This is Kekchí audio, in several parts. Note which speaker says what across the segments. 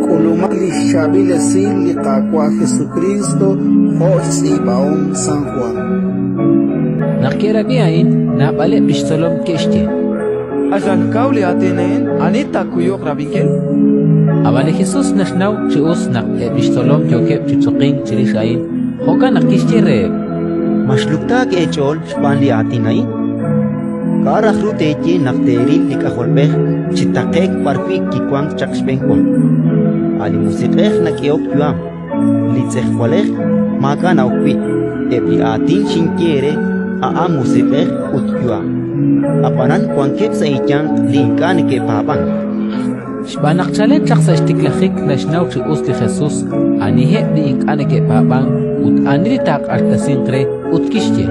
Speaker 1: K'ulumaq li xchaab'il esil li Qaawa' Jesukriist jo' xtz'iib'ahom San Jwan.
Speaker 2: Naq ke'rab'i a'in, naab'aleb' li xtzolom ke'xye:
Speaker 3: Q'axal kaw li aatin a'in, ani taakuyuq rab'inkil?
Speaker 2: Ab'an li Jesus naxnaw chi us naq eb' li xtzolom yookeb' chi choqink chirix a'in, jo'kan naq kixye reheb':
Speaker 4: Ma xluktaak eech'ool xb'aan li aatin a'in? K'a' raj ru teeye naq teeril li K'ajolb'ej chi taqe'k b'arwi' kiwank chaq xb'enwa? A' li Musiq'ej nak'ehok yu'am, li tz'ejwalej maak'a' na'ok wi'. Eb' li aatin xinye eere a'an musiq'ej ut yu'am. Ab'anan wankeb' sa' eeyanq li ink'a' neke'paab'ank.
Speaker 2: Xb'aan naq chalen chaq sa' xtiklajik naxnaw chi us li Jesus aniheb' li ink'a' neke'paab'ank ut ani li taaq'axtesinq re, ut kixye: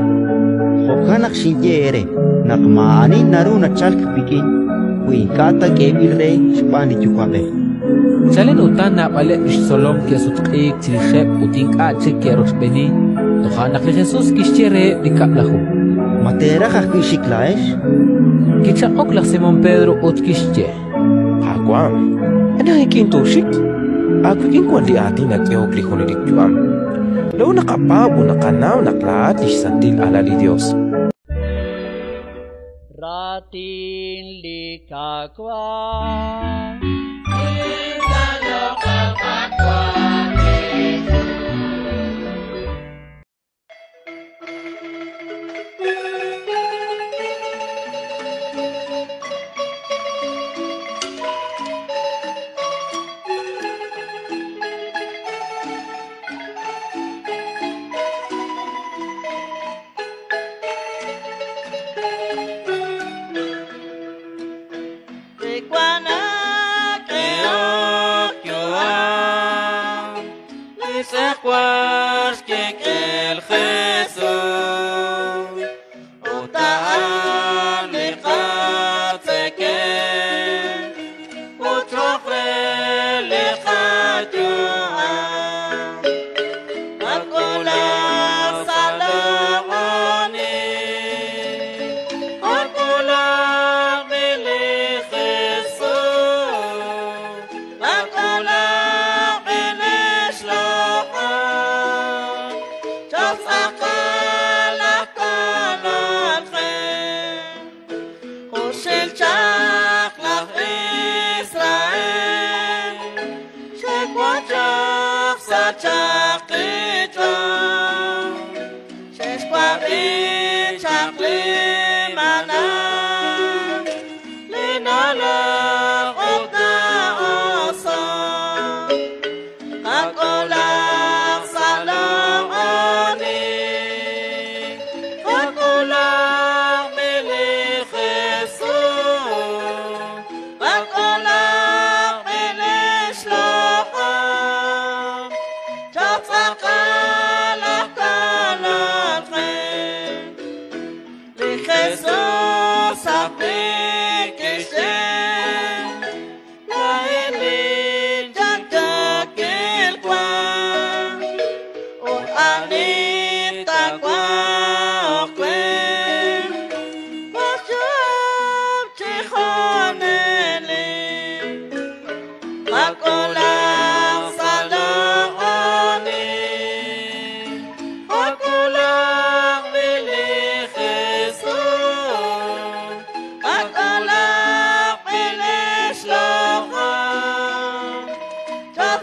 Speaker 4: Jo'kan naq xinye eere naq maa'ani naru nachalk wik'in wi ink'a' ta k'eeb'il re xb'aan li Yuwa'b'ej.
Speaker 2: Chalen utan naab'aleb' li xtzolom ke'sutq'iik chirixeb' ut ink'a' chik ke'rochb'eeni. Toja' naq li Jesus kixye reheb' li Kab'laju:
Speaker 4: Ma teeraj ajwi' xik laa'ex?
Speaker 2: Kichaq'ok laj Simón Pedro ut kixye:
Speaker 5: Qaawa', ani aj ik'in tooxik? Aawik'in wank li aatin nak'ehok li junelik yu'am. Laa'o naqapaab' ut naqanaw naq laa'at li xSantil Alal li Yos.
Speaker 6: Raatin li Qaawa'.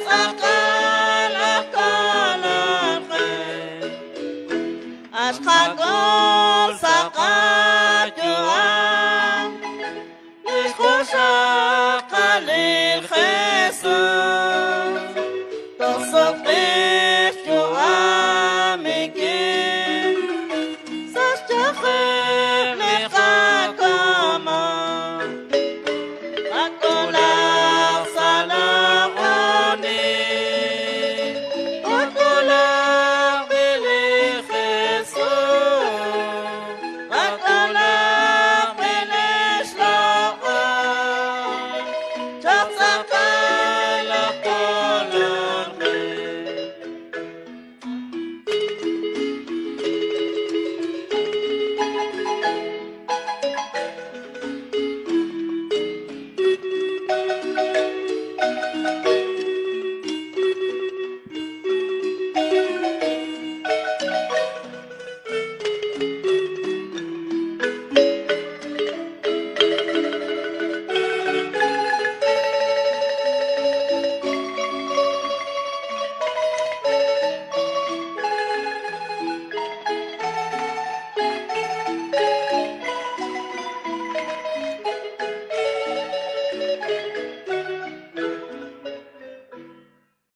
Speaker 7: Let's